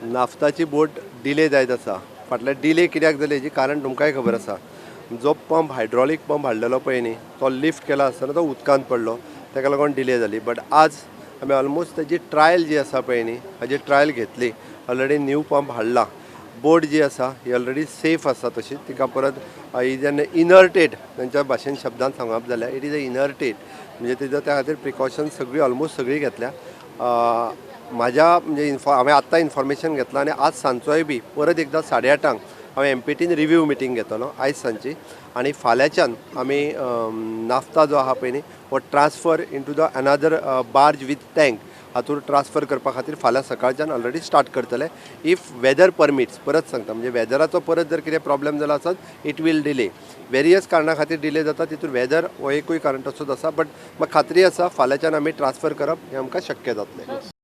नाफ्ताची बोट delay जायत आसा. फाटल्यान डिले कित्याक जाली हेजी कारण तुमकांय खबर आसा. जो पंप, हायड्रॉलीक पंप हाडलेलो पळय न्ही, तो लिफ्ट केला आसतना तो उदकांत पडलो, ताका लागून डिले जाली. बट आज आमी ऑलमोस्ट ताजी ट्रायल जी आसा पळय न्ही, हाजी ट्रायल घेतली. ऑलरेडी न्यू पंप हाडला. बोट जी आसा ही ऑलरेडी सेफ आसा तशी. तिका परत ही जेन्ना इनर्टेड तांच्या भाशेन शब्दान सांगप जाल्यार it is a inerted, म्हणजे तेजो त्या खातीर प्रिकॉशन सगळी, ऑलमोस्ट सगळी घेतल्या. म्हाज्या म्हणजे हांवें आत्तां इन्फॉर्मेशन घेतलां आनी आज सांजचोय बी परत एकदां 8:30 हांव एमपीटीन रिव्यू मिटींग घेतलो आयज सांजची आनी फाल्यांच्यान आमी नाफ्ता जो आहा पळय न्ही, हो transfer into the another barge with tank हातूंत ट्रान्सफर करपा खातीर फाल्यां सकाळच्यान ऑलरेडी स्टार्ट करतले, if weather permits. परत सांगता, म्हणजे वेदराचो परत जर कितें प्रॉब्लेम जालो आसत, it will delay. Various कारणा खातीर डिले जाता, तितून वेदर हो एकूय कारण तसोच आसा. बट म्हाका खात्री आसा, फाल्यांच्यान आमी ट्रान्सफर करप हें आमकां शक्य जातलें.